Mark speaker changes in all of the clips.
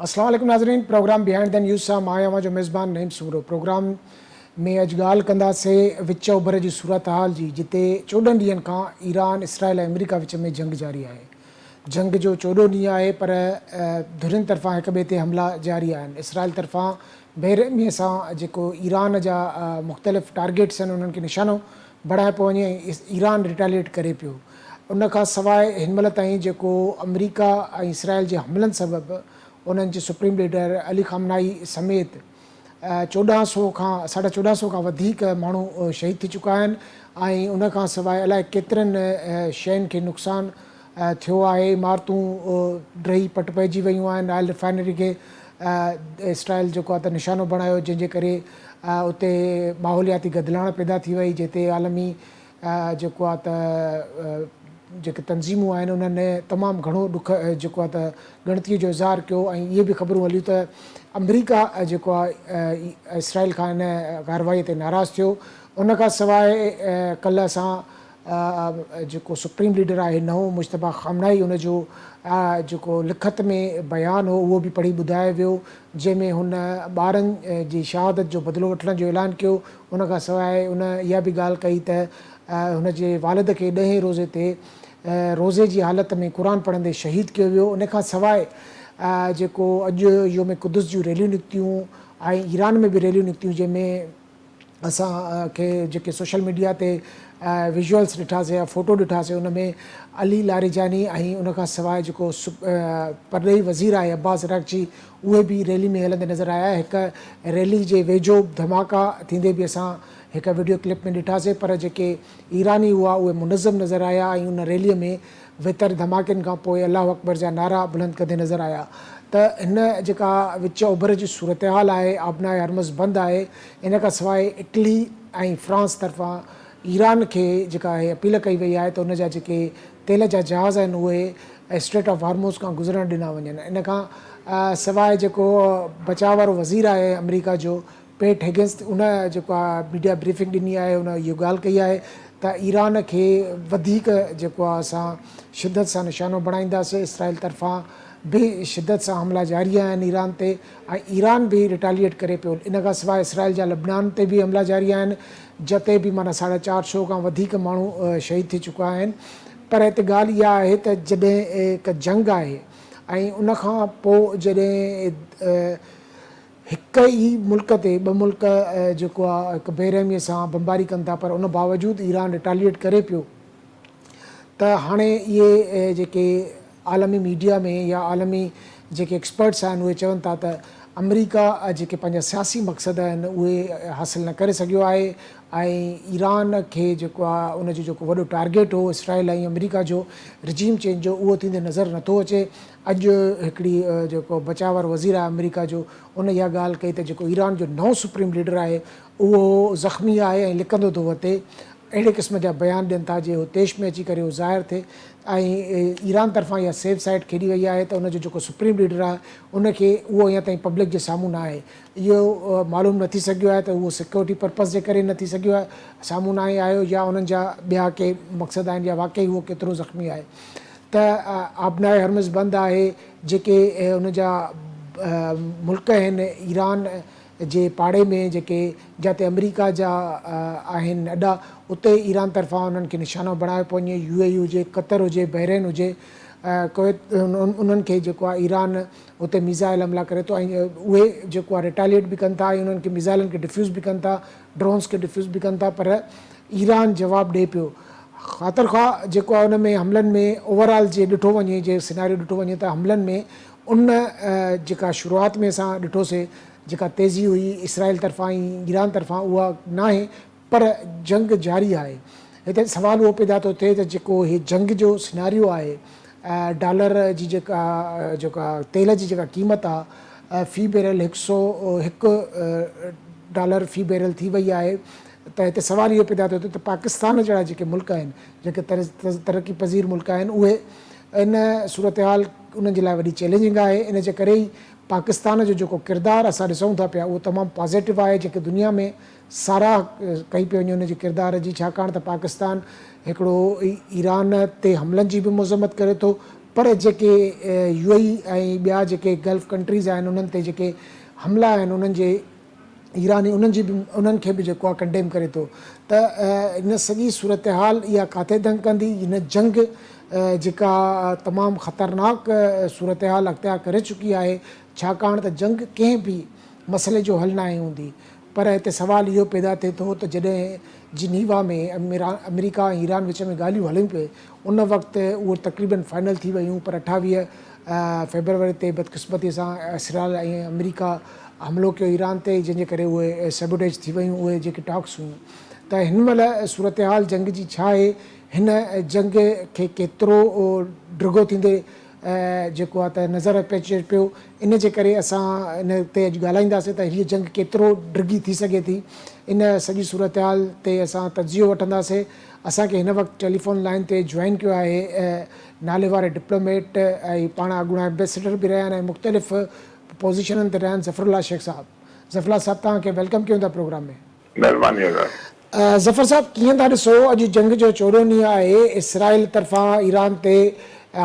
Speaker 1: اسلام عليڪم ناظرين پروگرام بيهائنڊ the news سان مان آهيان اوهان جو ميزبان نعيم سومرو پروگرام ۾ اڄ ڳالهه ڪنداسين وچ اوڀر جي صورتحال جي جتي 14 ڏينهن کان ايران اسرائيل ۽ آمريڪا وچ ۾ جنگ جاري آهي جنگ جو چوڏهون ڏينهن آهي پر ڌرين طرفان هڪ ٻئي تي حملا جاري آهن اسرائيل طرفان بيرحمي سان جيڪو ايران جا مختلف ٽارگيٽس آهن انهن کي نشانو بڻايو پيو وڃي ۽ ايران ريٽاليئيٽ ڪري پيو. ان کان سواء هن مهل تائين جيڪو آمريڪا ۽ اسرائيل جي حملن سبب انهن جي سپريم ليڊر علي خامنائي سميت 1400 کان 1450 کان وڌيڪ ماڻهو شهيد ٿي چڪا آهن ۽ ان کان سواء الائي ڪيترن شين کي نقصان ٿيو آهي، عمارتون ڊهي پٽ پئجي ويون آهن، آئل ريفائنري کي اسرائيل جيڪو آهي ته نشانو بڻايو جنهن جي ڪري اتي ماحولياتي گدلاڻ پيدا ٿي وئي جنهن تي عالمي جيڪو آهي ته جيڪي تنظيمون آهن انهن تمام گهڻو ڏک جيڪو آهي ته ڳڻتي جو اظهار ڪيو ۽ اهي به خبرون هليون ته آمريڪا جيڪو آهي اسرائيل کان ان ڪارروائي تي ناراض ٿيو ان کان سواء ڪلهه اسان جيڪو سپريم ليڊر آهي نئون مجتبيٰ خامنائي ان جو جيڪو لکت ۾ بيان هو اهو به پڙهي ٻڌايو ويو جنهن ۾ هن ٻارن جي شهادت جو بدلو وٺڻ جو اعلان ڪيو ان کان سواء ان اها به ڳالهه ڪئي ته هن جي والد کي ڏهين روزي تي روزي جي حالت ۾ قرآن پڙهندي شهيد ڪيو ويو ان کان سواء جيڪو اڄ يوم قدس جون ريليون نڪتيون ۽ ايران ۾ به ريليون نڪتيون جنهن ۾ اسان کي جيڪي سوشل ميڊيا تي ويزوئلس ڏٺاسي يا فوٽو ڏٺاسي ان ۾ علي لاريجاني ۽ ان کان سواء جيڪو پرڏيهي وزير آهي عباس عراقچي اهي به ريلي ۾ هلندي نظر آيا هڪ ريلي جي ويجهو ڌماڪا ٿيندي به اسان هڪ وڊيو ڪلپ ۾ ڏٺاسي پر جيڪي ايراني هئا اهي منظم نظر آيا ۽ ان ريلي ۾ ويتر ڌماڪن کان پوء الله اڪبر جا نعرا بلند ڪندي نظر آيا ته هن جيڪا وچ اوڀر جي صورتحال آهي آبناء هرمز بند آهي ان کان سواء اٽلي ۽ فرانس طرفان ايران کي جيڪا اهي اپيل ڪئي وئي آهي ته ان جا جيڪي تيل جا جهاز آهن اهي اسٽريٽ آف هارموز کان گذرڻ ڏنا وڃن ان کان سواء جيڪو بچاء وارو وزير آهي آمريڪا جو پيٽ هگنز ان جيڪو آهي ميڊيا بريفنگ ڏني آهي ان اهو ڳالهه ڪئي آهي ته ايران کي وڌيڪ جيڪو آهي اسان شدت سان نشانو بڻائينداسين اسرائيل طرفان به شدت سان حملا جاري آهن ايران تي ۽ ايران به ريٽاليئيٽ ڪري پيو ان کان سواء اسرائيل جا لبنان تي به حملا جاري آهن جتي به معنيٰ 450 کان وڌيڪ ماڻهو شهيد ٿي چڪا آهن پر هتي ڳالهه اها آهي ته جڏهن هڪ جنگ آهي ۽ ان کان پوء جڏهن هڪ ئي ملڪ تي ٻه ملڪ جيڪو آ هڪ بيرحمي سان بمباري ڪن ٿا پر ان باوجود ايران ريٽاليئيٽ ڪري پيو ته هاڻي اهي جيڪي عالمي ميڊيا ۾ يا عالمي جيڪي ايڪسپرٽس آهن اهي چون ٿا ته آمريڪا جيڪي پنهنجا سياسي مقصد آهن اهي حاصل نه ڪري سگهيو آهي ۽ ايران کي جيڪو آ ان جو جيڪو وڏو ٽارگيٽ هو اسرائيل ۽ آمريڪا جو رجيم چينج جو اهو ٿيندي نظر نٿو اچي اڄ هڪڙي جيڪو بچاء وارو وزير آهي آمريڪا جو ان اها ڳالهه ڪئي ته جيڪو ايران جو نئون سپريم ليڊر آهي اهو زخمي آهي ۽ لڪندو ٿو وتي اهڙي قسم جا بيان ڏين ٿا جي هو تيش ۾ اچي ڪري اهو ظاهر ٿئي ۽ ايران طرفان اها سيف سائيڊ کيڏي وئي آهي ته ان جو جيڪو سپريم ليڊر آهي ان کي اهو اڃا تائين پبلڪ جي سامهون نه آهي اهو معلوم نه ٿي سگهيو آهي ته اهو سيڪيورٽي پرپز جي ڪري نه ٿي سگهيو آهي سامهون ناهي آيو يا انهن جا ٻيا ڪي مقصد آهن يا واقعي اهو ڪيترو زخمي آهي ته آبناء هرمز بند آهي جيڪي ان جا ملڪ آهن ايران جي پاڙي ۾ جيڪي جاتي آمريڪا جا آهن اڏا اتي ايران طرفان انهن کي نشانو بڻايو پيو وڃي يو اي اي هجي قطر هجي بحرين هجي ڪويت انهن کي جيڪو آهي ايران اتي ميزائل حملا ڪري ٿو ۽ اهي جيڪو آهي ريٽاليئيٽ به ڪن ٿا ۽ انهن کي ميزائلن کي ڊفيوز به ڪن ٿا ڊرونز کي ڊفيوز به ڪن ٿا پر ايران جواب ڏئي پيو. خاطر خواه جيڪو آهي ان ۾ حملن ۾ اوور آل جي ڏٺو وڃي جي سيناريو ڏٺو وڃي ته حملن ۾ ان جيڪا شروعات ۾ اسان ڏٺوسي جيڪا تيزي هئي اسرائيل طرفان ۽ ايران طرفان اها ناهي پر جنگ جاري آهي. هتي سوال اهو پيدا ٿو ٿئي ته جيڪو هي جنگ جو سيناريو آهي ڊالر جي جيڪا جيڪا تيل جي جيڪا قيمت آهي في بيرل 101 ڊالر في بيرل ٿي وئي آهي ته هتي سوال اهو پيدا ٿو ٿئي ته پاڪستان جهڙا جيڪي ملڪ آهن جيڪي ترقي پذير ملڪ آهن اهي ان صورتحال انهن جي لاء وڏي چئلينجنگ آهي ان جي ڪري ئي پاڪستان جو جيڪو ڪردار اسان ڏسون ٿا پيا اهو تمام پازيٽو آهي جيڪي دنيا ۾ ساراهه ڪئي پئي وڃي ان جي ڪردار جي ڇاڪاڻ ته پاڪستان هڪڙو ايران تي حملن جي به مذمت ڪري ٿو پر جيڪي يو اي اي ۽ ٻيا جيڪي گلف ڪنٽريز آهن انهن تي جيڪي حملا آهن انهن جي ايراني انهن جي به انهن کي به جيڪو آهي ڪنڊيم ڪري ٿو ته ان سڄي صورتحال اها ڪاٿي دنگ ڪندي هن جنگ جيڪا تمام خطرناڪ صورتحال اختيار ڪري چڪي آهي ڇاڪاڻ ته جنگ ڪنهن به مسئلي جو حل ناهي هوندي پر هتي سوال اهو پيدا ٿئي ٿو ته جڏهن جنيوا ۾ آمريڪا ۽ ايران وچ ۾ ڳالهيون هليون پئي ان وقت اهو تقريبن فائنل ٿي ويون پر 28 فيبروري تي بدقسمتي سان اسرائيل ۽ آمريڪا حملو ڪيو ايران تي جنهن جي ڪري اهي سيبوٽيج ٿي ويون اهي جيڪي ٽاڪس هيون ته هن مهل صورتحال جنگ جي ڇا آهي هن جنگ کي ڪيترو ڊگهو ٿيندي جيڪو آهي ته نظر اچي پيو ان جي ڪري اسان ان تي اڄ ڳالهائينداسين ته هيء جنگ ڪيترو ڊگهي ٿي سگهي ٿي ان سڄي صورتحال تي اسان تجزيو وٺنداسين اسان کي هن وقت ٽيليفون لائين تي جوائن ڪيو آهي نالي واري ڊپلوميٽ ۽ پاڻ اڳوڻا ايمبيسيڊر به رهيا آهن ۽ مختلف پوزيشنن تي رهيا آهن ظفر الله شيخ صاحب ظفر الله صاحب توهان کي welcome ڪيون ٿا پروگرام ۾.
Speaker 2: مهرباني ادا.
Speaker 1: ظفر صاحب ڪيئن ٿا ڏسو اڄ جنگ جو چوڏهون ڏينهن آهي اسرائيل طرفان ايران تي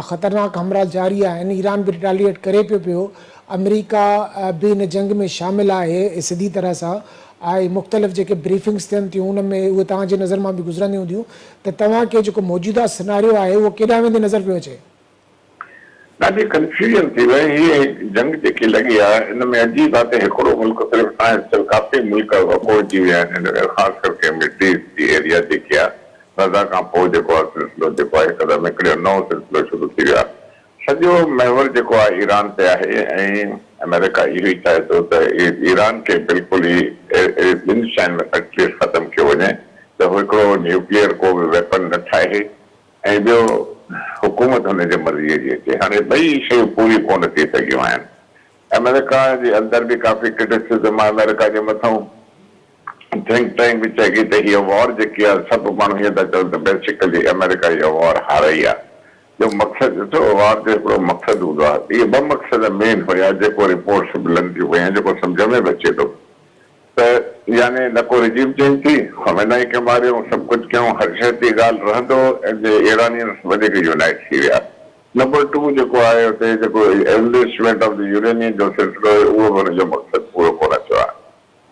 Speaker 1: خطرناڪ حملا جاري آهن ايران به ريٽاليئيٽ ڪري پيو پيو آمريڪا به ان جنگ ۾ شامل آهي سڌي طرح سان ۽ مختلف جيڪي بريفنگس ٿين ٿيون ان ۾ اهي توهان جي نظر مان به گذرنديون هونديون ته توهان کي جيڪو موجوده سناريو آهي اهو ڪيڏانهن ويندي نظر پيو اچي؟
Speaker 2: ڏاڍي ڪنفيوزن ٿي وئي. هيء جنگ جيڪي لڳي آهي ان ۾ عجيب آهي ته هڪڙو ملڪ صرف ناهي صرف ڪافي ملڪ وڪوڙجي ويا آهن ان ۾ خاص ڪرڪي مڊل ايسٽ جي ايريا جيڪي آهي غزه کان پوء جيڪو آهي سلسلو جيڪو آهي هڪدم هڪڙو نئون سلسلو شروع ٿي ويو آهي سڄو محور جيڪو آهي ايران تي آهي ۽ آمريڪا اهو ئي چاهي ٿو ته ايران کي بلڪل ئي ٻن شين ۾ ايٽليسٽ ختم ڪيو وڃي ته هڪڙو نيوڪليئر ڪو به ويپن نه ٺاهي ۽ ٻيو حڪومت هن جي مرضيء جي اچي. هاڻي ٻئي شيون پوريون ڪونه ٿي سگهيون آهن. آمريڪا جي اندر به ڪافي ڪرٽيسزم آهي. آمريڪا جي مٿئون ٿنڪ ٽينڪ به چئي ٿي ته هيء وار جيڪي آهي سڀ ماڻهو ائين ٿا چون ته بيسيڪلي آمريڪا هيء وار هارائي آهي. جو مقصد ڏسو وار جو هڪڙو مقصد هوندو آهي. اهي ٻه مقصد مين هيا جيڪو رپورٽس ملن ٿيون پيون جيڪو سمجهه ۾ به اچي ٿو. ته يعني نه ڪو رجيم چينج ٿي، خمينائي کي ماريون، سڀ ڪجهه ڪيون، هر شيء ٿي، ڳالهه رهندو ۽ جي ايرانينس وڌيڪ يونائيٽ ٿي ويا. نمبر ٽو جيڪو آهي اتي جيڪو انرچمينٽ آف the uranium جو سلسلو هيو اهو به ان جو مقصد پورو ڪونه ٿيو آهي.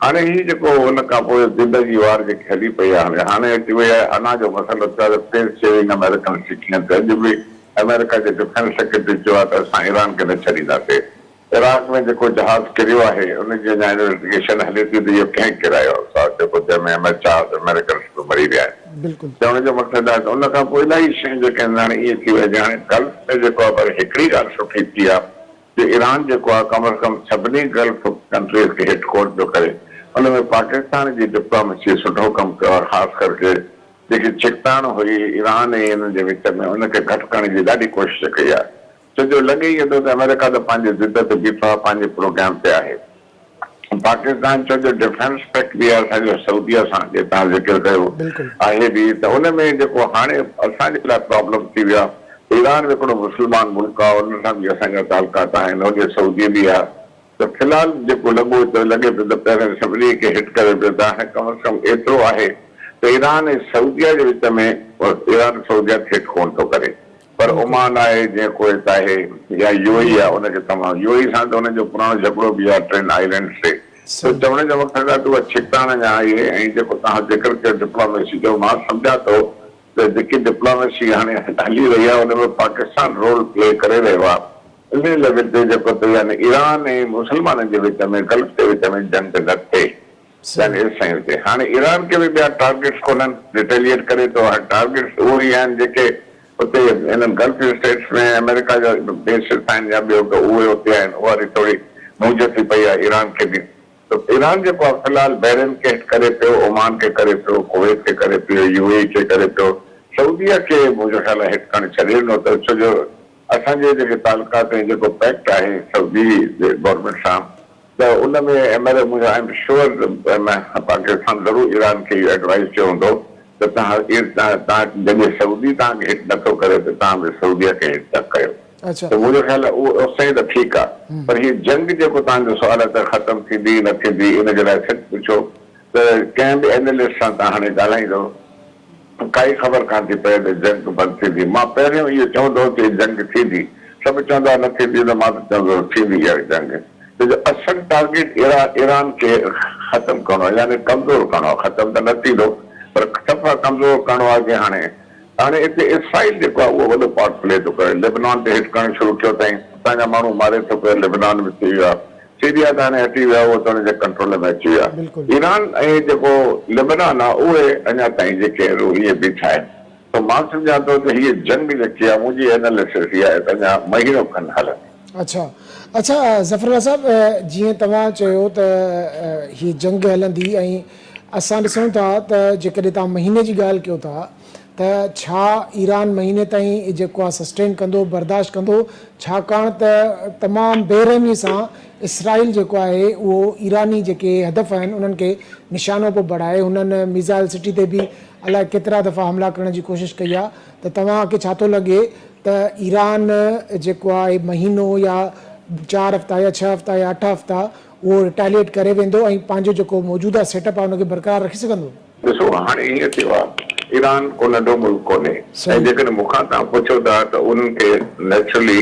Speaker 2: هاڻي هي جيڪو ان کان پوء ضد جي وار جيڪي هلي پئي آهي هاڻي هاڻي اچي وئي آهي انا جو مسئلو ٿيو آهي ته فيس شيونگ آمريڪنس جي ڪيئن ٿيو اڄ به آمريڪا جي ڊفينس سيڪريٽري چيو آهي ته اسان ايران کي نه ڇڏينداسين. عراق ۾ جيڪو جهاز ڪريو آهي ان جي اڃا انويسٽيگيشن هلي ٿي ته اهو ڪنهن ڪيرايو آهي جيڪو جنهن ۾ چار آمريڪنس به مري ويا آهن. چوڻ جو مقصد آهي ته ان کان پوء الاهي شيون جيڪي آهن هاڻي ائين ٿي ويو جيئن هاڻي گلف ۾ جيڪو آهي پر هڪڙي ڳالهه سٺي ٿي آهي جو ايران جيڪو آهي ڪم از ڪم سڀني گلف ڪنٽريز کي هٽ ڪونه پيو ڪري ان ۾ پاڪستان جي ڊپلوميسي سٺو ڪم ڪيو آهي خاص ڪرڪي جيڪي ڇڪتاڻ هئي ايران ۽ انهن جي وچ ۾ ان کي گهٽ ڪرڻ جي ڏاڍي ڪوشش ڪئي آهي. ڇو جو لڳي ائين ٿو ته آمريڪا ته پنهنجي ضد تي بيٺو آهي، پنهنجي پروگرام تي آهي. پاڪستان ڇو جو ڊفينس پيڪٽ به آهي اسان جو سعوديه سان جي توهان ذڪر ڪيو آهي به ته ان ۾ جيڪو هاڻي اسان جي لاء پرابلم ٿي ويو آهي ته ايران به هڪڙو مسلمان ملڪ آهي ان سان به اسان جا تعلقات آهن هوڏي سعودي به آهي ته في الحال جيڪو لڳو ته لڳي پيو ته پهرين سڀني کي هٽ ڪري پيو ته هاڻي ڪم از ڪم ايترو آهي ته ايران ۽ سعوديه جي وچ ۾ ايران سعوديه کي هٽ ڪونه ٿو ڪري پر عمان آهي جيئن ڪويت آهي يا يو اي آهي ان کي تمام يو اي سان ته انهن جو پراڻو جهڳڙو به آهي ٽن آئلينڊس تي ته چوڻ جو مقصد آهي ته اها ڇڪتاڻ اڃا آهي ۽ جيڪو توهان ذڪر ڪيو ڊپلوميسي جو مان سمجهان ٿو ته جيڪي ڊپلوميسي هاڻي هلي رهي آهي ان ۾ پاڪستان رول پلي ڪري رهيو آهي انهي ليول تي جيڪو ته يعني ايران ۽ مسلمانن جي وچ ۾ گلف جي وچ ۾ جنگ نه ٿئي يعني ايستائين هجي. هاڻي ايران کي به ٻيا ٽارگيٽس ڪونهن، ريٽيليئيٽ ڪري ٿو. هاڻي ٽارگيٽس اهي ئي آهن جيڪي اتي انهن گلف اسٽيٽس ۾ آمريڪا جا بيسز آهن يا ٻيو ڪو اهي اتي آهن. اها وري ٿوري مونجهه ٿي پئي آهي ايران کي به. ته ايران جيڪو آهي في الحال بحرين کي هٽ ڪري پيو، عمان کي ڪري پيو، ڪويت کي ڪري پيو، يو اي اي کي ڪري پيو، سعوديه کي منهنجو خيال آهي هٽ ڪرڻ ڇڏي ڏنو اٿس ڇو جو اسان جي جيڪي تعلقات ۽ جيڪو پيڪٽ آهي سعودي گورنمينٽ سان ته ان ۾ ايم منهنجو I am sure Pakistan ضرور ايران کي اهو ايڊوائيز ڪيو هوندو ته توهان توهان جڏهن سعودي توهان کي هٽ نٿو ڪري ته توهان به سعوديه کي هٽ نه ڪيو ته منهنجو خيال آهي اهو اوستائين ته ٺيڪ آهي پر هي جنگ جيڪو توهان جو سوال آهي ته ختم ٿيندي نه ٿيندي ان جي لاء سچ پڇو ته ڪنهن به اينالسٽ سان توهان هاڻي ڳالهائيندو. ڪائي خبر ڪانه ٿي پئي ته جنگ بند ٿيندي. مان پهريون اهو چوندو هوس ته جنگ ٿيندي. سڀ چوندا هئا نه ٿيندي ته مان ته چوندو هوس ٿيندي اها جنگ. ڇو جو اصل ٽارگيٽ ايران کي ختم ڪرڻو آهي يعني ڪمزور ڪرڻو آهي. ختم ته نه ٿيندو پر صفا ڪمزور ڪرڻو آهي جي هاڻي هاڻي اتي اسرائيل جيڪو آهي اهو وڏو پارٽ پلي ٿو ڪري. لبنان تي هٽ ڪرڻ شروع ڪيو اٿائين. اتان جا ماڻهو ماري ٿو پيو. لبنان به ٿي ويو آهي. سيريا ته هاڻي هٽي ويو آهي اهو ته ان جي ڪنٽرول ۾ اچي ويو آهي. ايران ۽ جيڪو لبنان آهي اهي اڃا تائين جيڪي آهن اهي ائين بيٺا آهن. سو مان سمجهان ٿو ته هيء جنگ جيڪي آهي منهنجي اينالسس اها آهي ته اڃا مهينو کن هلندي.
Speaker 1: اڇا اڇا ظفر الله صاحب جيئن توهان چيو ته هي جنگ هلندي ۽ اسان ڏسون ٿا ته جيڪڏهن توهان مهيني جي ڳالهه ڪيو ٿا ته ڇا ايران مهيني تائين جيڪو آهي سسٽين ڪندو برداشت ڪندو ڇاڪاڻ ته تمام بي رحمي سان اسرائيل جيڪو آهي اهو ايراني جيڪي هدف آهن انهن کي نشانو پيو بڻائي هنن ميزائل سٽي تي به الائي ڪيترا دفعا حملا ڪرڻ جي ڪوشش ڪئي آهي ته توهان کي ڇا ٿو لڳي ته ايران جيڪو آهي مهينو يا چار هفتا يا ڇهه هفتا يا اٺ هفتا اهو ريٽاليئيٽ ڪري ويندو ۽ پنهنجو جيڪو موجوده سيٽ اپ آهي ان کي برقرار رکي سگهندو؟
Speaker 2: ڏسو هاڻي ائين ٿيو آهي ايران ڪو ننڍو ملڪ ڪونهي ۽ جيڪڏهن مون کان توهان پڇو ٿا ته انهن کي نيچرلي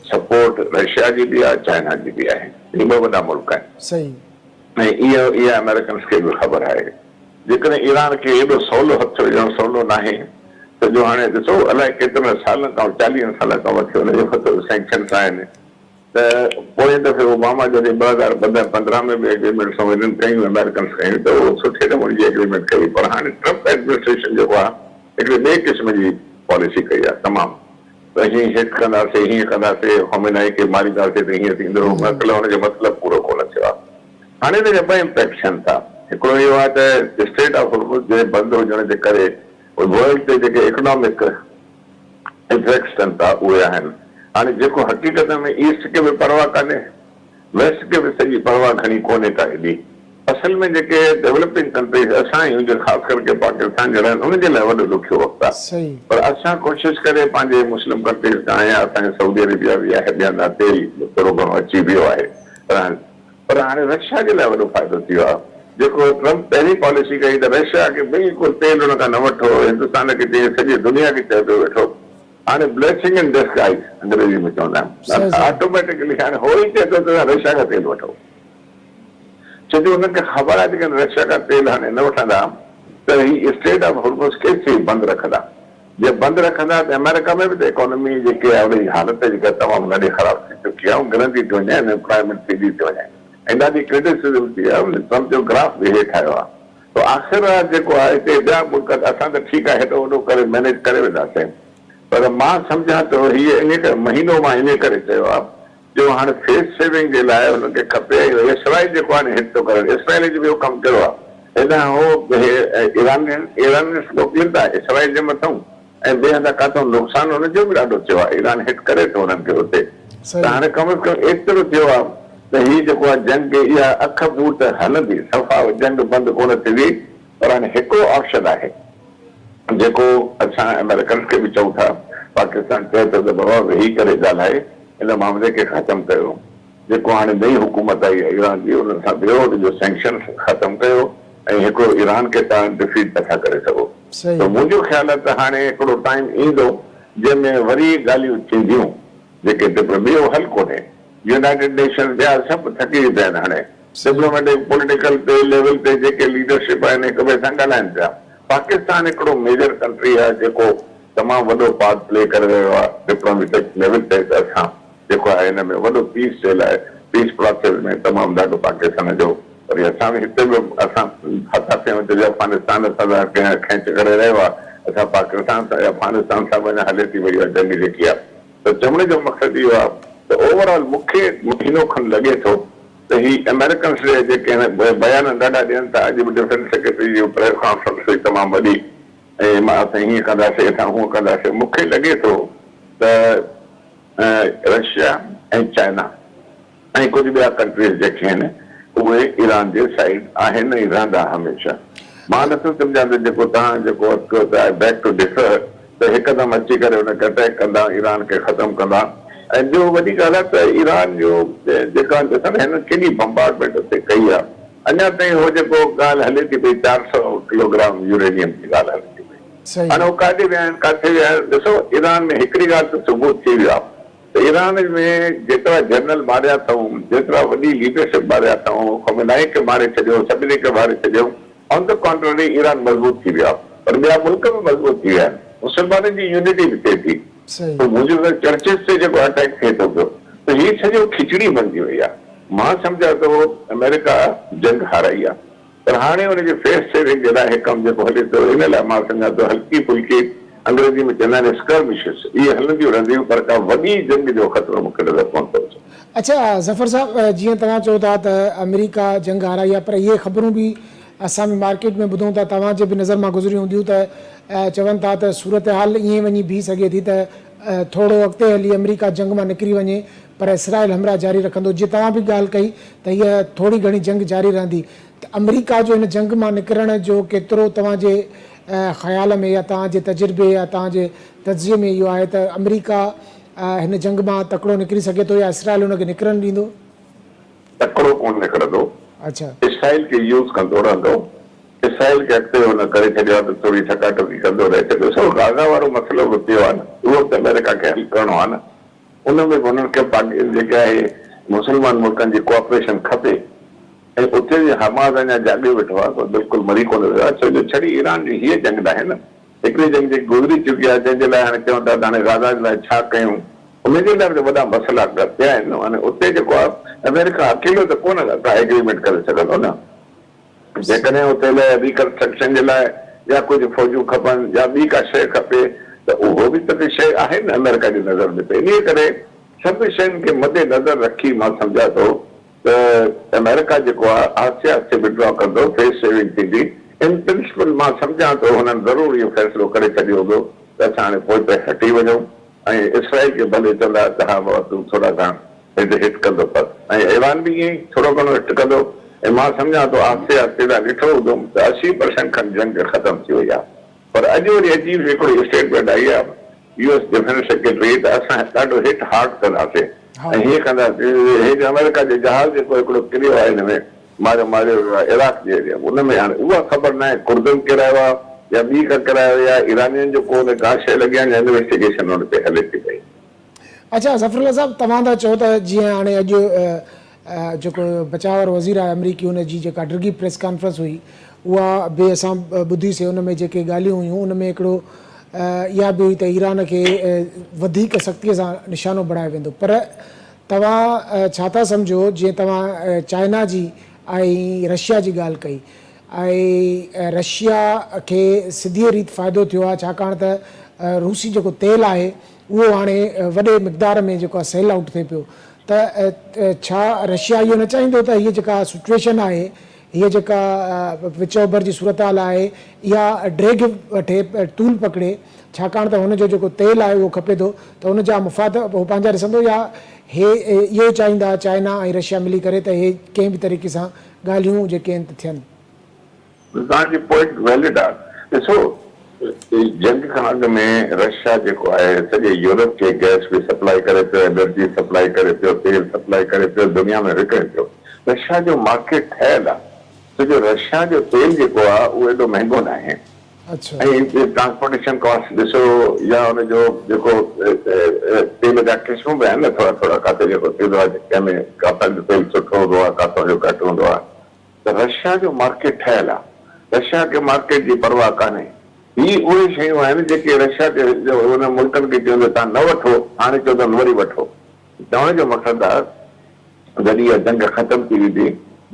Speaker 2: سپورٽ رشيا جي به آهي چائنا جي به آهي هي ٻه وڏا ملڪ آهن ۽ اهو اها آمريڪنس کي به خبر آهي جيڪڏهن ايران کي ايڏو سولو هٿ وجهڻ سولو ناهي ته جو هاڻي ڏسو الائي ڪيترن سالن کان چاليهن سالن کان وٺي ان جي مٿو سينڪشنس آهن ته پوئين دفعي اوباما جڏهن 2014 15 ۾ به ايگريمينٽس هنن ڪيون آمريڪنس ڪيون ته اهو سٺي نموني جي ايگريمينٽ ڪئي پر هاڻي ٽرمپ ايڊمنسٽريشن جيڪو آهي هڪڙي ٻئي قسم جي پاليسي ڪئي آهي تمام ته هي هيٺ ڪنداسي هيئن ڪنداسي خمينائي کي مارينداسي ته هيئن ٿيندو مطلب هن جو مطلب پورو ڪونه ٿيو آهي هاڻي هن جا ٻه امپيڪٽ ٿين ٿا هڪڙو اهو آهي ته اسٽريٽ آف هرمز جي بند هجڻ جي ڪري ورلڊ تي جيڪي اڪنامڪ افيڪٽس ٿين ٿا اهي آهن. هاڻي جيڪو حقيقت ۾ ايسٽ کي به پرواهه ڪانهي ويسٽ کي به سڄي پرواهه گهڻي ڪونهي ڪا ايڏي. اصل ۾ جيڪي ڊولپنگ ڪنٽريز اسان آهيون جي خاص ڪر ڪي پاڪستان جهڙا آهن انهن جي لاء وڏو ڏکيو وقت آهي پر اسان ڪوشش ڪري پنهنجي مسلم ڪنٽريز کان يا اسان جي سعودي عربيه به آهي ٻين هنڌان تيل ٿورو گهڻو اچي ويو آهي پر پر هاڻي رشيا جي لاء وڏو فائدو ٿي ويو آهي جيڪو ٽرمپ پهرين پاليسي ڪئي ته رشيا کي بلڪل تيل ان کان نه وٺو هندستان کي چيائين سڄي دنيا کي چئي پيو ويٺو هاڻي بليسنگ ان ڊسگائز انگريزي ۾ چوندا آهن آٽوميٽڪلي هاڻي هو ئي چئي ٿو ته رشيا کان تيل وٺو ڇو جو انهن کي خبر آهي جيڪڏهن رشيا کان تيل هاڻي نه وٺندا ته هي اسٽريٽ آف هرمز ڪيسين بند رکندا جي بند رکندا ته آمريڪا ۾ به ته ايڪانومي جيڪي آهي ان جي حالت جيڪا تمام ڏاڍي خراب ٿي چڪي آهي ۽ گرندي ٿي وڃي ان ايمپلائمينٽ ٿيندي ٿي وڃي ۽ ڏاڍي ڪرٽيسزم ٿي آهي ان ٽرمپ جو گراف به هيٺ آيو آهي ته آخر جيڪو آهي هتي ٻيا ملڪ اسان ته ٺيڪ آهي هيڏو وڏو ڪري مينيج ڪري وينداسين پر مان سمجهان ٿو هيء انهي ڪري مهينو مان انهي ڪري چيو آهي جو هاڻ فيس سيونگ جي لاء هنن کي کپي ۽ اسرائيل جيڪو آهي نه هٽ ٿو ڪرن اسرائيل جو ٻيو ڪم ڪهڙو آهي هيڏانهن هو ايرانين ايرانينس موڪلين ٿا اسرائيل جي مٿئون ۽ ٻئي هنڌان ڪاٿئون نقصان هن جو به ڏاڍو ٿيو آهي ايران هٽ ڪري ٿو هنن کي اتي ته هاڻي ڪم از ڪم ايترو ٿيو آهي ته هي جيڪو آهي جنگ اها اک ٻوٽ هلندي صفا جنگ بند ڪونه ٿيندي پر هاڻي هڪڙو آپشن آهي جيڪو اسان آمريڪنس کي به چئون ٿا، پاڪستان چئي ٿو ته بابا ويهي ڪري ڳالهائي ان معاملي کي ختم ڪيو، جيڪو هاڻي نئين حڪومت آئي آهي ايران جي انهن سان ويهو ان جو سينڪشنس ختم ڪيو ۽ هڪڙو ايران کي توهان ڊفيٽ نٿا ڪري سگهو ته منهنجو خيال آهي ته هاڻي هڪڙو ٽائيم ايندو جنهن ۾ وري ڳالهيون ٿينديون جيڪي ٻيو حل ڪونهي يونائيٽيڊ نيشنز ٻيا سڀ ٿڪجي پيا آهن هاڻي ڊپلوميٽڪ پوليٽيڪل تي ليول تي جيڪي ليڊرشپ آهن هڪ ٻئي سان ڳالهائن پيا. پاڪستان هڪڙو ميجر ڪنٽري آهي جيڪو تمام وڏو پارٽ پلي ڪري رهيو آهي ڊپلوميٽڪ ليول تي ته اسان جيڪو آهي هن ۾ وڏو پيس جي لاء پيس پراسيس ۾ تمام ڏاڍو پاڪستان جو وري اسان به هتي به اسان ڦاٿا پيا آهيون ڇو جو افغانستان اسان سان کينچ ڪري رهيو آهي اسان پاڪستان سان افغانستان سان به اڃا هلي ٿي وئي اها جنگ جيڪي آهي ته چوڻ جو مقصد اهو آهي ته اوور آل مون کي مهينو کن لڳي ٿو ته هي آمريڪنس جي جيڪي هن بيان ڏاڍا ڏين ٿا اڄ به ڊفينس سيڪريٽري جي پريس ڪانفرنس هئي تمام وڏي ۽ مان اسان هيئن ڪنداسين اسان هونئن ڪنداسين مون کي لڳي ٿو ته رشيا ۽ چائنا ۽ ڪجهه ٻيا ڪنٽريز جيڪي آهن اهي ايران جي سائيڊ آهن ۽ رهندا هميشه. مان نٿو سمجهان ته جيڪو توهان جيڪو عرض ڪيو ته آء بيگ ٽو ڊفر ته هڪدم اچي ڪري ان کي اٽيڪ ڪندا ايران کي ختم ڪندا ۽ ٻيو وڏي ڳالهه آهي ته ايران جو جيڪا ڏسو نه هنن ڪيڏي بمبارڊمينٽ اتي ڪئي آهي اڃا تائين هو جيڪو ڳالهه هلي ٿي پئي 400 ڪلوگرام يورينيم جي ڳالهه هلي ٿي پئي. هاڻي هو ڪاڏي ويا آهن ڪاٿي ويا آهن ڏسو ايران ۾ هڪڙي ڳالهه ته ثبوت ٿي ويو آهي ته ايران ۾ جيترا جنرل ماريا اٿئون جيترا وڏي ليڊرشپ ماريا اٿئون خمينائي کي ماري ڇڏيو سڀني کي ماري ڇڏيو آن the ڪانٽرري ايران مضبوط ٿي ويو آهي پر ٻيا ملڪ به مضبوط ٿي ويا آهن مسلمانن جي يونٽي به ٿئي ٿي پوء منهنجو ته چرچز تي جيڪو اٽيڪ ٿئي ٿو پيو ته هي سڄو کچڙي بڻجي وئي آهي مان سمجهان ٿو آمريڪا جنگ هارائي آهي پر هاڻي ان جي فيس سيونگ جي لاء هي ڪم جيڪو هلي ٿو ان لاء مان سمجهان ٿو هلڪي ڦلڪي انگريزي ۾ چوندا آهن Skirmishes اهي هلنديون رهنديون پر ڪا وڏي جنگ جو خطرو مون کي نظر ڪونه ٿو اچي.
Speaker 1: اڇا ظفر صاحب جيئن توهان چئو ٿا ته آمريڪا جنگ هارائي آهي پر اهي خبرون به اسان به مارڪيٽ ۾ ٻڌون ٿا توهان جي به نظر مان گذريون هونديون ته چون ٿا ته صورتحال ائين وڃي بيهي سگهي ٿي ته ٿورو اڳتي هلي آمريڪا جنگ مان نڪري وڃي پر اسرائيل حملا جاري رکندو جيئن توهان به ڳالهه ڪئي ته هيء ٿوري گهڻي جنگ جاري رهندي ته آمريڪا جو هن جنگ مان نڪرڻ جو ڪيترو توهان جي خيال ۾ يا توهان جي تجربي يا توهان جي تجزيي ۾ اهو آهي ته آمريڪا هن جنگ مان تڪڙو نڪري سگهي ٿو يا اسرائيل هن کي نڪرڻ ڏيندو؟
Speaker 2: تڪڙو ڪونه نڪرندو. اسرائيل کي يوز ڪندو رهندو. اسرائيل کي اڳتي هن ڪري ڇڏيو آهي ته ٿوري ٺڪا ٺڪي ڪندو رهي ته ڏسو غازا وارو مسئلو به پيو آهي نه اهو به ته آمريڪا کي حل ڪرڻو آهي نه. ان ۾ به انهن کي پاڪ جيڪي آهي مسلمان ملڪن جي ڪوآپريشن کپي ۽ اتي به حماس اڃا جاڳيو ويٺو آهي پر بلڪل مري ڪونه ويو آهي ڇو جو ڇڙي ايران جي هيء جنگ ناهي نه هڪڙي جنگ جيڪي گذري چڪي آهي جنهن جي لاء هاڻي چون ٿا ته هاڻي غازا جي لاء ڇا ڪيون ان جي لاء به ته وڏا مسئلا پيا آهن نه هاڻي اتي جيڪو آهي آمريڪا اڪيلو ته ڪونه ڪا ايگريمينٽ ڪري سگهندو نه. جيڪڏهن اتي لاء ريڪنسٽرڪشن جي لاء يا ڪجهه فوجون کپن يا ٻي ڪا شيء کپي ته اهو به ته شيء آهي نه آمريڪا جي نظر ۾ ته انهيء ڪري سڀ شين کي مد نظر رکي مان سمجهان ٿو ته آمريڪا جيڪو آهي آهستي آهستي وڊرا ڪندو فيس سيونگ ٿيندي ان پرنسپل مان سمجهان ٿو هنن ضرور اهو فيصلو ڪري ڇڏيو هوندو ته اسان هاڻي پوئتي هٽي وڃون ۽ اسرائيل کي ڀلي چوندا ته ها بابا تون ٿورا گهڻا هت هت ڪندو بس ۽ ايوان به ائين ئي ٿورو گهڻو هت ڪندو ۽ مان سمجهان ٿو آهستي آهستي توهان ڏٺو هوندو ته 80 پرسنٽ کن جنگ ختم ٿي وئي آهي پر اڄ وري عجيب هڪڙي اسٽيٽمينٽ آئي آهي يو ايس ڊفينس سيڪريٽري ته اسان ڏاڍو هٽ هارڊ ڪنداسين ۽ هيئن ڪنداسين هي جو آمريڪا جو جهاز جيڪو هڪڙو ڪريو آهي هن ۾ ماريو ماريو ويو آهي عراق جي ايريا ۾ ان ۾ هاڻي اها خبر ناهي ڪردن ڪيرايو آهي يا ٻي ڪا ڪيرايو يا ايرانين جو ڪو ان ڪا شيء لڳي آهي يا انويسٽيگيشن ان تي هلي ٿي پئي.
Speaker 1: اڇا ظفر الله صاحب توهان ٿا چئو ته جيئن هاڻي اڄ جيڪو بچاء وارو وزير آهي آمريڪي ان جي جيڪا ڊگهي پريس ڪانفرنس هئي اها به اسان ٻڌي سي ان ۾ جيڪي ڳالهيون هيون ان ۾ هڪڙو اها به هئي ته ايران کي وڌيڪ سختي سان نشانو بڻايو ويندو پر توهان ڇا ٿا سمجهو جيئن توهان چائنا جي ۽ رشيا جي ڳالهه ڪئي ۽ رشيا کي سڌيء ريت فائدو ٿيو آهي ڇاڪاڻ ته روسي جيڪو تيل آهي اهو هاڻي وڏي مقدار ۾ جيڪو آهي سيل آئوٽ ٿئي پيو ته ڇا رشيا اهو نه چاهيندو ته هيء جيڪا سچوئيشن آهي هيء جيڪا وچ اوڀر جي صورتحال آهي اها ڊيگهه وٺي طول پڪڙي ڇاڪاڻ ته هن جو جيڪو تيل آهي اهو کپي ٿو ته ان جا مفاد هو پنهنجا ڏسندو يا هي اهو چاهيندا چائنا ۽ رشيا ملي ڪري ته هي ڪنهن به طريقي سان ڳالهيون جيڪي آهن ته ٿين.
Speaker 2: توهان جي پوائنٽ ويلڊ آ. ڏسو جنگ کان اڳ ۾ رشيا جيڪو آهي سڄي يورپ کي گئس به سپلائي ڪري پيو انرجي سپلائي ڪري پيو تيل سپلائي ڪري پيو دنيا ۾ وڪڻي پيو رشيا جو مارڪيٽ ٺهيل آ ڇو جو رشيا جو تيل جيڪو آ اهو ايڏو مهنگو ناهي ۽ ٽرانسپورٽيشن ڪاسٽ ڏسو يا ان جو جيڪو تيل جا قسم به آهن نه ٿورا ٿورا ڪاٿي جيڪو ٿيندو آ ڪنهن ۾ ڪاٿان جو تيل سٺو هوندو آ ڪاٿان جو گهٽ هوندو آ ته رشيا جو مارڪيٽ ٺهيل آ، رشيا کي مارڪيٽ جي پرواهه ڪانهي. هي اهي شيون آهن جيڪي رشيا کي انهن ملڪن کي چون ته توهان نه وٺو، هاڻي چون ٿا وري وٺو. چوڻ جو مقصد آ جڏهن اها جنگ ختم ٿي ويندي،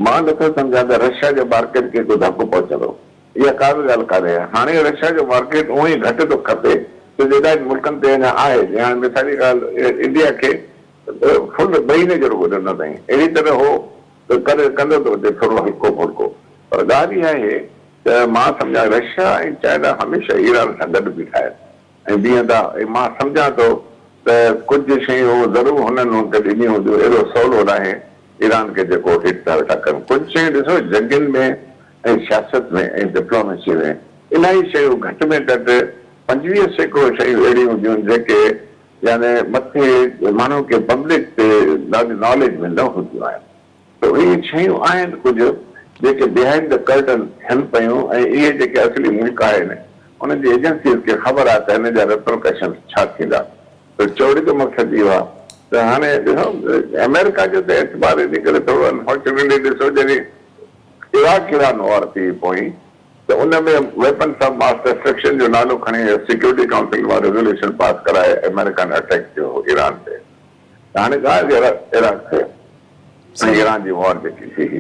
Speaker 2: مان نٿو سمجهان ته رشيا جي مارڪيٽ کي ڪو ڌڪ پهچندو. اها ڪا به ڳالهه ڪانهي. هاڻي رشيا جو مارڪيٽ اونئن ئي گهٽ ٿو کپي ڇو جو ايڏا ملڪن تي اڃا آهي. جيئن هاڻي مثالي ڳالهه انڊيا کي فل مهيني جو رڳو ڏنو اٿائين. اهڙي طرح هو ته ڪڏهن ڪندو ته هجي ٿورو هلڪو ڦلڪو پر ڳالهه اها آهي ته مان سمجهان رشيا ۽ چائنا هميشه ايران سان گڏ بيٺا آهن ۽ بيهندا ۽ مان سمجهان ٿو ته ڪجهه شيون هو ضرور هنن هن کي ڏنيون هونديون ايڏو سولو ناهي ايران کي جيڪو هيٺ ٿا ويٺا ڪن ڪجهه شيون ڏسو جنگين ۾ ۽ سياست ۾ ۽ ڊپلوميسي ۾ الاهي شيون گهٽ ۾ گهٽ 25% شيون اهڙيون هونديون آهن جيڪي يعني مٿي ماڻهو کي پبلڪ تي ناليج ۾ نه هونديون آهن ته اهي شيون آهن ڪجهه جيڪي بيهائنڊ the curtain ٿين پيون ۽ اهي جيڪي اصلي ملڪ آهن انهن جي ايجنسيز کي خبر آهي ته هن جا ريپرڪشنز ڇا ٿيندا. ته چوڻ جو مقصد اهو آهي ته هاڻي ڏسو آمريڪا جو ته اعتبار ان ڪري ٿورو انفارچونيٽلي ڏسو جڏهن عراق ايران وار ٿي پوئين ته ان ۾ ويپنس آف ماس ڊسٽرڪشن جو نالو کڻي سيڪيورٽي ڪائونسل مان ريزوليوشن پاس ڪرائي آمريڪن اٽيڪ ٿيو هو ايران تي ته هاڻي ڳالهه عراق تي ۽ ايران جي وار جيڪي ٿي هئي.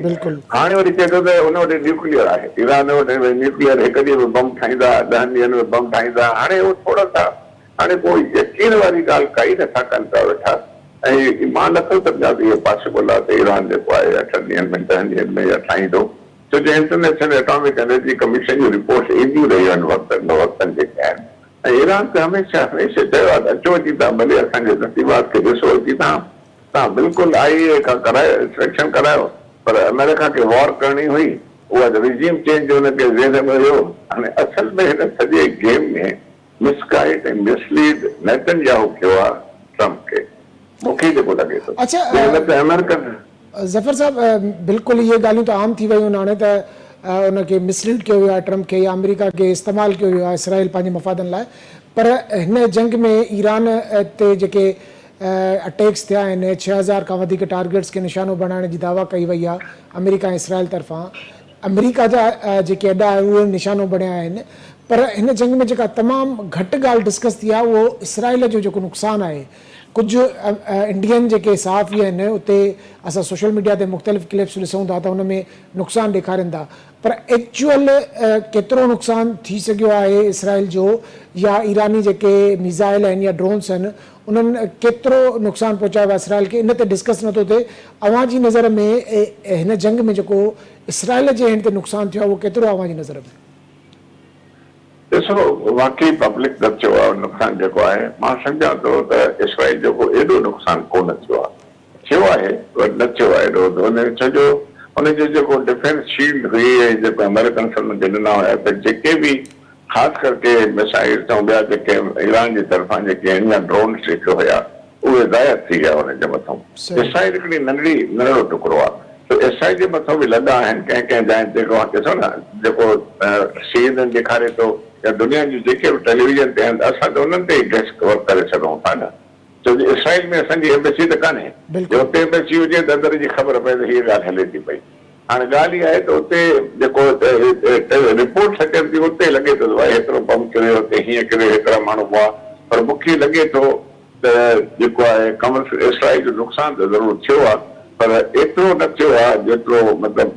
Speaker 2: هاڻي وري چئي ٿو ته ان وٽ نيوڪليئر آهي. ايران وٽ نيوڪليئر هڪ ڏينهن ۾ بم ٺاهيندا، ڏهن ڏينهن ۾ بم ٺاهيندا. هاڻي هو ٿورا سا هاڻي ڪو يقين واري ڳالهه ڪائي نه ٿا ڪن پيا ويٺا ۽ مان نه ٿو سمجهان ته اهو پاسيبل آهي ته ايران جيڪو آهي اٺن ڏينهن ۾ ڏهن ڏينهن ۾ اها ٺاهيندو ڇو جو انٽرنيشنل ايٽامڪ انرجي ڪميشن جون رپورٽس اينديون رهيون آهن وقتن به وقتن جيڪي آهن ۽ ايران ته هميشه هميشه چيو آهي ته اچو اچي توهان ڀلي اسان جي نصيبات کي ڏسو اچي توهان توهان بلڪل آء اي اي کان ڪرايو انسپيڪشن ڪرايو پر آمريڪا کي وار ڪرڻي هئي اها رجيم چينج ان کي ذهن ۾ هيو هاڻي اصل ۾ هن سڄي گيم ۾ مس گائيڊ ۽ مس ليڊ نيتن ياهو ڪيو آ ٽرمپ کي مون کي جيڪو لڳي ٿو
Speaker 1: اڇا
Speaker 2: جي نه ته آمريڪن.
Speaker 1: ظفر صاحب بلڪل اهي ڳالهيون ته عام ٿي ويون آهن هاڻي ته ان کي مس ليڊ ڪيو ويو آهي ٽرمپ کي يا آمريڪا کي استعمال ڪيو ويو آهي اسرائيل پنهنجي مفادن لاء پر هن جنگ ۾ ايران تي جيڪي اٽيڪس ٿيا آهن 6000 کان وڌيڪ ٽارگيٽس کي نشانو بڻائڻ جي دعويٰ ڪئي وئي آهي آمريڪا ۽ اسرائيل طرفان آمريڪا جا جيڪي اڏا آهن اهي نشانو بڻيا آهن پر هن جنگ ۾ جيڪا تمام گهٽ ڳالهه ڊسڪس ٿي آهي اهو اسرائيل جو جيڪو نقصان آهي ڪجهه انڊين جيڪي صحافي آهن اتي اسان سوشل ميڊيا تي مختلف ڪلپس ڏسون ٿا ته ان ۾ نقصان ڏيکارين ٿا پر ايڪچوئل ڪيترو نقصان ٿي سگهيو آهي اسرائيل جو يا ايراني جيڪي ميزائل آهن يا ڊرونس آهن انهن ڪيترو نقصان پهچايو آهي اسرائيل کي ان تي ڊسڪس نٿو ٿئي اوهان جي نظر ۾ هن جنگ ۾ جيڪو اسرائيل جي هن تي نقصان ٿيو آهي اهو ڪيترو آهي اوهان جي نظر ۾؟
Speaker 2: ڏسو واقعي پبلڪ نه ٿيو آهي نقصان جيڪو آهي مان سمجهان ٿو ته اسرائيل جو ڪو ايڏو نقصان ڪو نه ٿيو آهي ٿيو آهي پر نه ٿيو آهي ايڏو ته ڇو جو ان جو جيڪو ڊفينس شيلڊ هئي ۽ جيڪو آمريڪنس انهن کي ڏنا هيا ته جيڪي به خاص ڪرڪي ميسائلز ۽ ٻيا جيڪي ايران جي طرفان جيڪي آهن يا ڊرونز جيڪي هيا اهي ضايع ٿي ويا انهن جي مٿون اسرائيل هڪڙي ننڍڙي ننڍڙو ٽڪرو آهي سو اسرائيل جي مٿون به لڳا آهن ڪنهن ڪنهن جاين تي ڏسو نه جيڪو سي اين اين ڏيکاري ٿو يا دنيا جون جيڪي به ٽيليويزن تي آهن اسان ته انهن تي ئي ڊيسڪ ورڪ ڪري سگهون ٿا نه ڇو جو اسرائيل ۾ اسان جي ايمبسي ته ڪانهي، جي اتي ايمبسي هجي ته اندر جي خبر پئي ته هيء ڳالهه هلي ٿي پئي. هاڻي ڳالهه اها آهي ته اتي جيڪو رپورٽس اچن ٿيون اتي لڳي ٿو ته ڀائي هيترو بم ڪريو، اتي هيئن ڪريو، هيترا ماڻهو مئا، پر مون کي لڳي ٿو ته جيڪو آهي ڪم از اسرائيل جو نقصان ته ضرور ٿيو آهي پر ايترو نه ٿيو آهي جيترو مطلب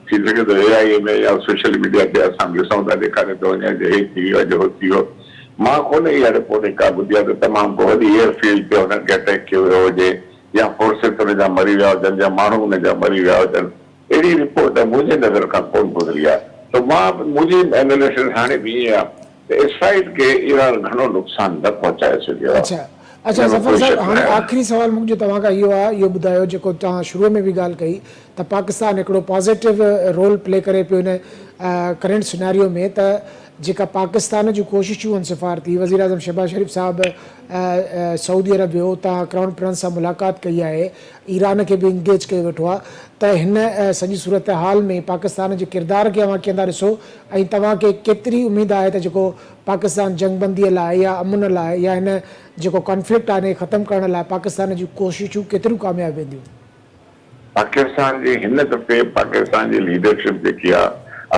Speaker 2: ٿي سگهي ٿو اي آء اي ۾ يا سوشل ميڊيا تي اسان به ڏسون ٿا ڏيکاري ٿو وڃي جو هي ٿي ويو اڄ هو ٿي ويو. مان ڪونه اها رپورٽ ڪا ٻڌي آهي ته تمام ڪو وڏي ايئر فيلڊ تي هنن کي اٽيڪ ڪيو ويو هجي يا فورسز ان جا مري ويا هجن يا ماڻهو ان جا مري ويا هجن اهڙي رپورٽ منهنجي نظر کان ڪونه گذري آهي ته مان منهنجي ايناليسز هاڻي به ائين آهي ته اسرائيل کي ايران گهڻو نقصان نه پهچائي سگهيو آهي
Speaker 1: اڇا اڇا
Speaker 2: ان ۾
Speaker 1: ظفر
Speaker 2: ڪوئي
Speaker 1: صاحب
Speaker 2: شڪ
Speaker 1: هاڻي
Speaker 2: ناهي.
Speaker 1: آخري سوال منهنجو توهان کان اهو آهي اهو ٻڌايو جيڪو توهان شروع ۾ به ڳالهه ڪئي ته پاڪستان هڪڙو پازيٽو رول پلي ڪري پيو هن ڪرنٽ سناريو ۾ ته جيڪا پاڪستان جون ڪوششون آهن سفارتي وزيراعظم شهباز شريف صاحب سعودي عرب ويو اتان ڪرائون پرنس سان ملاقات ڪئي آهي ايران کي به انگيج ڪيو ويٺو آهي ته هن سڄي صورتحال ۾ پاڪستان جي ڪردار کي اوهان ڪيئن ٿا ڏسو ۽ توهان کي ڪيتري اميد آهي ته جيڪو پاڪستان جنگ بندي لاء يا امن لاء يا هن جيڪو ڪانفلڪٽ آهي ان کي ختم ڪرڻ لاء پاڪستان جون ڪوششون ڪيتريون ڪامياب وينديون؟
Speaker 2: پاڪستان جي هن دفعي پاڪستان جي ليڊرشپ جيڪي آ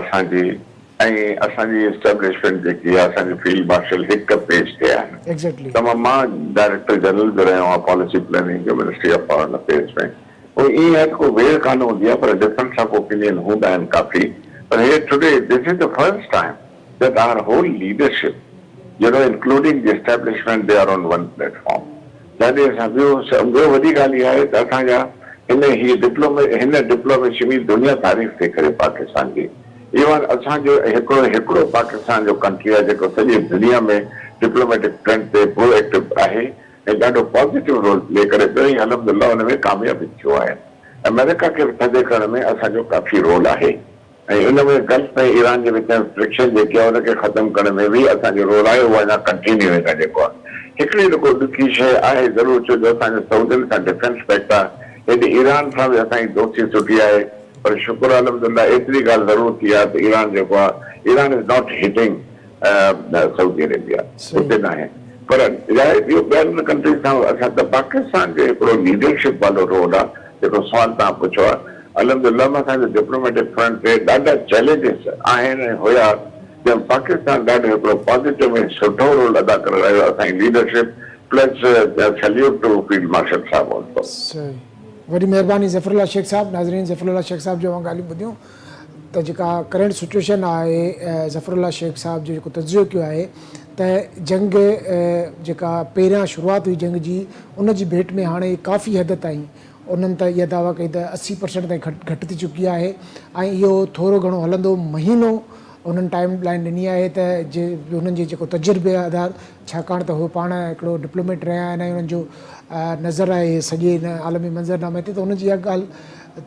Speaker 2: اسان جي ۽ اسان جي اسٽيبلشمينٽ جيڪي آ اسان جي فيلڊ مارشل هڪ پيج تي آهن.
Speaker 1: Exactly.
Speaker 2: تمام مان ڊائريڪٽر جنرل به رهيو آهيان پاليسي پلاننگ جو منسٽري آف فارن افيئرس ۾ پوء ائين آهي ته ڪو ويڙهه ڪانه هوندي آهي پر ڊفرنس آف اوپينين هوندا آهن ڪافي پر هي today this is the first time that our whole leadership you know including the establishment they are on one platform جاڏي اسان ٻيو ٻيو وڏي ڳالهه اها آهي ته اسان جا هن هي ڊپلومي هن ڊپلوميسي ۾ دنيا تعريف ٿي ڪري پاڪستان جي ايون اسان جو هڪڙو هڪڙو پاڪستان جو ڪنٽري آهي جيڪو سڄي دنيا ۾ ڊپلوميٽڪ فرنٽ تي پرو ايڪٽو آهي ۽ ڏاڍو پازيٽو رول پلي ڪري پيو ۽ الحمدلله ان ۾ ڪامياب به ٿيو آهي آمريڪا کي به ٿڌي ڪرڻ ۾ اسان جو ڪافي رول آهي. ۽ ان ۾ گلف ۽ ايران جي وچ ۾ فرڪشن جيڪي آهي ان کي ختم ڪرڻ ۾ به اسان جو رول آهي اهو اڃا ڪنٽينيوئنگ آهي جيڪو آهي هڪڙي رڳو ڏکي شيء آهي ضرور ڇو جو اسان جو سعودين سان ڊفينس پيڪٽ آهي هيڏي ايران سان به اسان جي دوستي سٺي آهي پر شڪر الحمدلله ايتري ڳالهه ضرور ٿي آهي ته ايران جيڪو آهي Iran is not hitting Saudi عربيا اتي ناهي پر اهو ٻين ڪنٽريز کان اسان ته پاڪستان جو هڪڙو ليڊرشپ وارو رول آهي جيڪو سوال توهان پڇيو آهي الحمدلله اسان جو ڊپلوميٽڪ فرنٽ تي ڏاڍا چئلينجز آهن ۽ هيا جنهن پاڪستان ڏاڍو هڪڙو پازيٽو ۽ سٺو رول ادا ڪري رهيو آهي اسان جي leadership plus salute to field marshal صاحب آلسو.
Speaker 1: صحيح وڏي مهرباني ظفر الله شيخ صاحب ناظرين ظفر الله شيخ صاحب جون اوهان ڳالهيون ٻڌيون ته جيڪا ڪرنٽ سچوئيشن آهي ظفر الله شيخ صاحب جو جيڪو تجزيو ڪيو آهي ته جنگ جيڪا پهريان شروعات هئي جنگ جي ان جي ڀيٽ ۾ هاڻي ڪافي حد تائين انهن ته اها دعويٰ ڪئي ته 80% تائين گهٽ ٿي چڪي آهي ۽ اهو ٿورو گهڻو هلندو مهينو انهن ٽائيم لائين ڏني آهي ته جي انهن جي جيڪو تجربي آڌار ڇاڪاڻ ته هو پاڻ هڪڙو ڊپلوميٽ رهيا آهن ۽ انهن جو نظر آهي سڄي هن عالمي منظرنامي تي ته انهن جي اها ڳالهه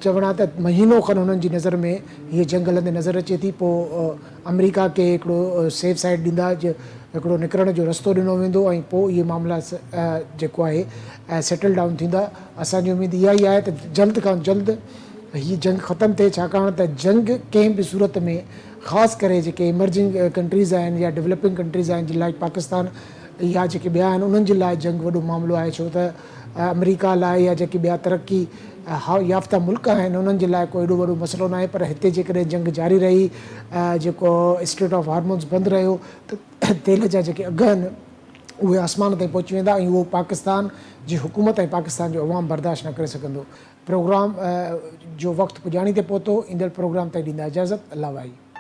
Speaker 1: چوڻ آهي ته مهينو کن انهن جي نظر ۾ هيء جنگ هلندي نظر اچي ٿي پوء آمريڪا کي هڪڙو سيف سائيڊ ڏيندا هڪڙو نڪرڻ جو رستو ڏنو ويندو ۽ پوء اهي معاملا جيڪو آهي سيٽل ڊائون ٿيندا اسان جي اميد اها ئي آهي ته جلد کان جلد هي جنگ ختم ٿئي ڇاڪاڻ ته جنگ ڪنهن به صورت ۾ خاص ڪري جيڪي ايمرجنگ ڪنٽريز آهن يا ڊولپنگ ڪنٽريز آهن جن لائيڪ پاڪستان يا جيڪي ٻيا آهن انهن جي لاء جنگ وڏو معاملو آهي ڇو ته آمريڪا لاء يا جيڪي ٻيا ترقي يافته ملڪ آهن انهن جي لاء ڪو ايڏو وڏو مسئلو ناهي پر هتي جيڪڏهن جنگ جاري رهي جيڪو اسٽريٽ آف هارمونز بند رهيو ته تيل جا جيڪي اگهه آهن اهي آسمان تائين پهچي ويندا ۽ اهو پاڪستان جي حڪومت ۽ پاڪستان جو عوام برداشت نه ڪري سگهندو. پروگرام جو وقت پڄاڻي تي پهتو، ايندڙ پروگرام تائين ڏيندا اجازت، الله واهي.